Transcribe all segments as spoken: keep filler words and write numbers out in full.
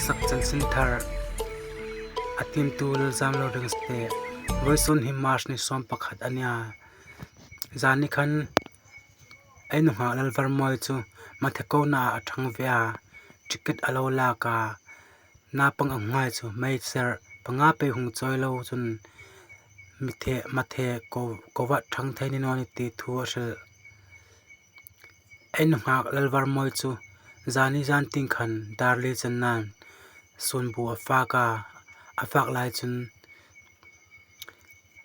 Sak chanchinthar a tiemtu Lalzamlo Ringste. Vawisun hi March ni sawm pakhat a nia. Zani khan ei nunghak Lalvarmawi chu Mathekona a ṭhang ve a, ticket a lo lak a, naupang a ngai chu May ser panga pei hung chawi lo chun Mathe, Mathe ko, kova ṭhang thei ni naw ni ti thu a hril. Ei nunghak Lalvarmawi chu zani zan tieng khan dar li channan sunbu a fak a, a fak lai chun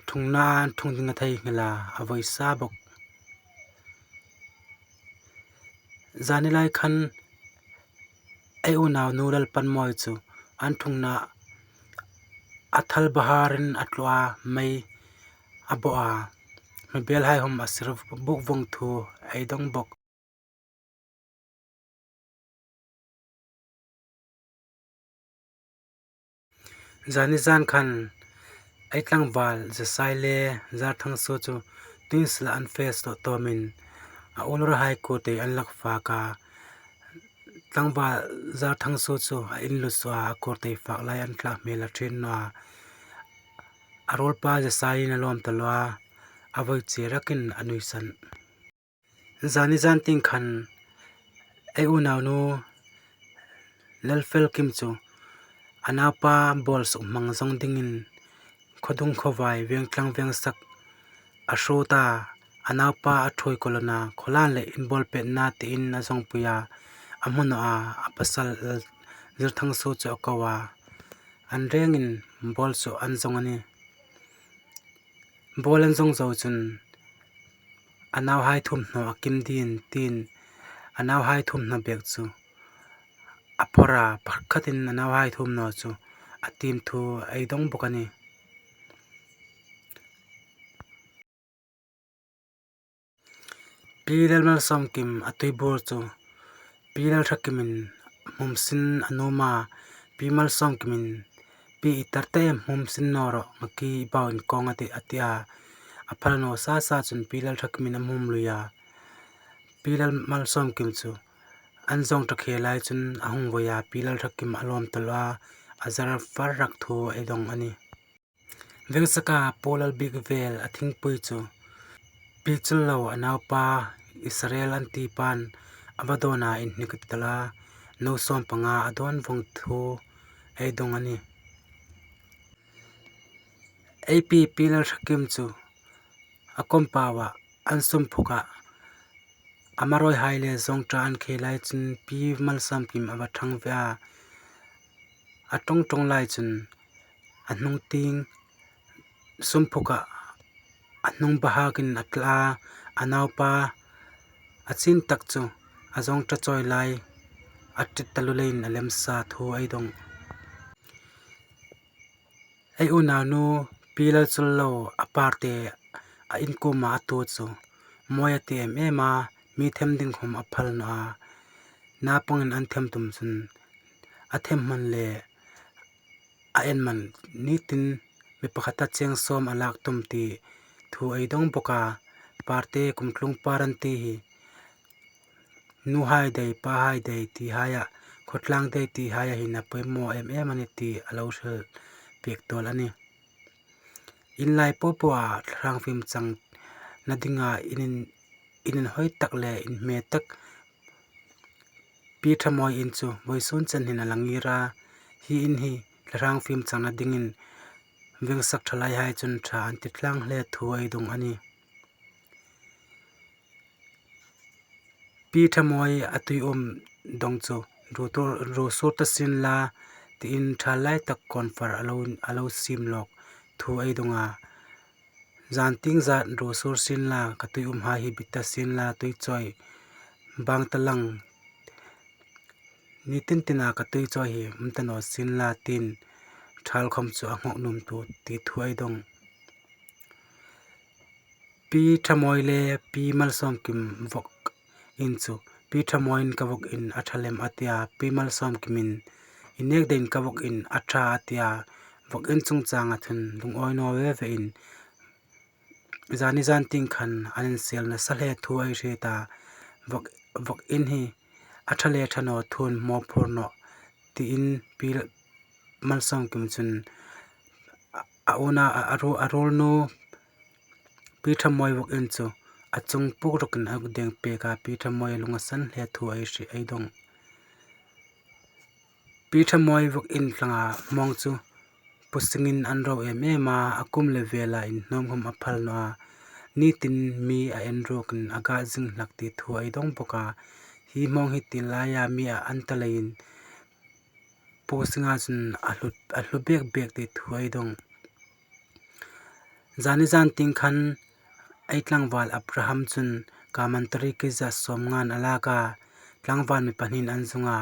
thungna an thung ding a theinghil a, a vawi sa bawk. Zani lai khan ei unaunu Lalpanmawi chu an thungna a thal baharin a tlu a, mei a bo a, mi belhai hum a sir buk vawng thu ei dawng bawk. Zani zan khan ei tlangval Zasai le Zarthangsu chu tuin sila an fe sawt tawmin a ulrahai kawtei an lak fak a, tlangval Zarthangsu chu a inlu suo a, a kawtei fak lai an tla hmel a ṭhin naw a, a ruolpa Zasaiin a lawm taluo a, a vawi che rakin a nuisan. Zani zan tieng khan ei unaunu Lalfelkim chu a naupa bawlsuk hmang zawng dingin khawdung khawvai vengtlang vengsak a hrut a, a naupa a ṭhuoi kolona khawlan le inbawlpetna tiin a zawngpui a, a hmu naw a, a pasal Zarthangsu chu a ko a, an rengin bawlsuk an zawng a nih. Bawl an zawng zo chun a nauhai thum hnaw a kim ding tiin a nauhai thum hnaw bek chu a phawr a, pakhatin a nauhai thum hnaw chu a tiem thu ei dawng bawk a nih. Pi Lalmalsawmkim a tuibur chu Pi Lalthakimin hmum sin a nuom a, Pi Malsawmkimin, "Pi, i tarte hmum sin naw rawh, ngaki i bau inkawng," a ti, a ti a. A phal naw sa sa chun Pi Lalthakimin a hmum lui a. Pi Lalmalsawmkim chu an zawng ṭha khel lai chun a hung vawi a, Pi Lalthakim a lawm taluo a, a zar far rak thu ei dawng a nih. Vengsaka Pu Lalbik vel a thingpui chu Pi Chullo a naupa Israel an ti pan a va dawn a, inhnik a ti ta la, no sawm panga a dawn vawng thu ei dawng a nih. Ei pi Pi Lalthakim chu a kawmpau a, an sumphuk a, a marawihai le zawng ṭha an khel lai chun Pi Malsawmkim a va ṭhang ve a, a ṭawng ṭawng lai chun a hnung tieng sumphuk a, a hnung bahakin a tla a, a naupa a chin tak chu a zawng ṭha chawi lai a ṭit taluo leiin a lem sa thu ei dawng. Ei unaunu Pi Lalchullo a parte a inkuoma a tu chu mawi a ti em em a, mi them ding khom a phal naw a, naupangin an them tum chun a them hman le a en hman nitin mi pakhata cheng sawm a lak tum ti thu ei dawng bawk a, parte kumtlung par an ti hi nuhai dei, pahai dei tihaia, khawtlang dei tihaia hin a poimaw em em a nih ti a lo hril pek tawl a nih. Inlai popo a thlarau fimchang na dinga in, in, in inhawi tak le inhme tak Pi Thamawi in chu vawisun chen hin a la ngir a, hi in hi thlarau fimchang na dingin vengsak ṭhalaihai chun ṭha an ti tlang hle thu ei dawng a nih. Pi Thamawi a tui um dawng chu ru tur, ru sur ta sien la, tiin ṭhal lai tak kawnfar a lo, a lo siem lawk thu ei dawng a. Zan tieng zat ru sur sien la, ka tui umhai hi bit ta sien la, tui chawi bang ta lang, nitin tina ka tui chawi hi um ta naw sien la, tiin ṭhal khom chu a nghawk nuom tu ti thu ei dawng. Pi Thamawi le Pi Malsawmkim vawk in chu, Pi Thamawiin ka vawk in a ṭha lem a ti a, Pi Malsawmkimin i nek deiin ka vawk in a ṭha a ti a, vawk in chungchanga thun lungawi naw ve ve in, zani zan tieng khan an insel nasa hle thu ei hriet a, vawk, vawk in hi a ṭha le ṭha naw thuin mawphur naw tiin Pi Malsawmkim chun a, a unau, a, a ru-, a ruolnu Pi Thamawivuk in chu a chung puk rukin a deng pek a, Pi Thamawi lung a san hle thu ei hriet, ei dawng. Pi Thamawi vuk in tlanga hmawng chu pusingin an ro em em a, a kum le vela inhnawm khawm a phal naw a, nitin mi a en ruokin a gah zing hlak ti thu ei dawng bawk a. Hi hmawng hi ti laia mi a an ta leiin pusinga chun a hlu, a hlu bek bek ti thu ei dawng. Zani zan tieng khan ei tlangval Abraham chun kamantari kizia sawmnga'n a lak a, tlangval mi pahni'n an zawng a,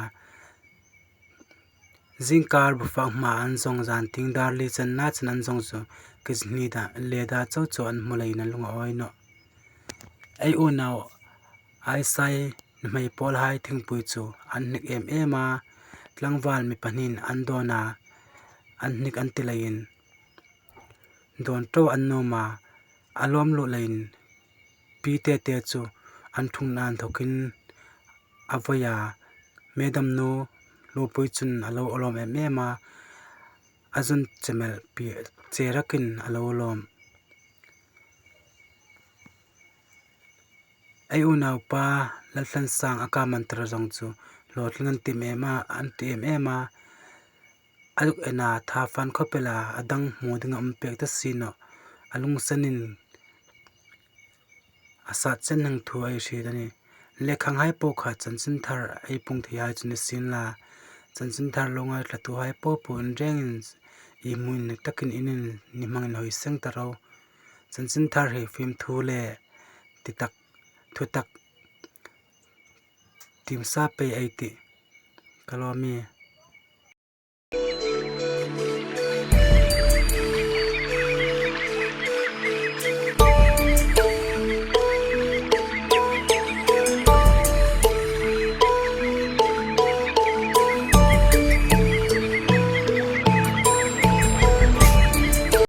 zingkar bufak hma an zawng, zan tieng dar li channa chun an zawng chu kizia hni da, le da chau chau an hmu leiin a lung a awi nawh. Ei unau Aisai nuhmei pawlhai thingpui chu an hnik em em a, tlangval mi pahni'n an dawn a, an hnik an ti leiin dawn tho an nuom a, a lawm luh leiin Pi Tete chu an thungna inthokin a voi a, Medam nu Hlupui chun a lo lawm em em a, a zun chemel pi che rakin a lo lawm. Ei unaupa Lalthlansang a kamantara zawng chu hlawtling an ti em em a, an ti em em a, a zuk en a, tha fan khawp el a, a dang hmu ding a um pek ta si nawh, a lungsenin a sat chen hang thu ei hriet a nih. Lekhanghai po kha chanchinthar ei pung theihai chu ni sien la, chanchinthar lo ngaithlatuhai po po in rengin i hmu inhnik takin inin ni hmangin hawi seng ta ro. Chanchinthar hi fimthu le titak, thutak, tiem sa pei ei tih. Ka lawm ie.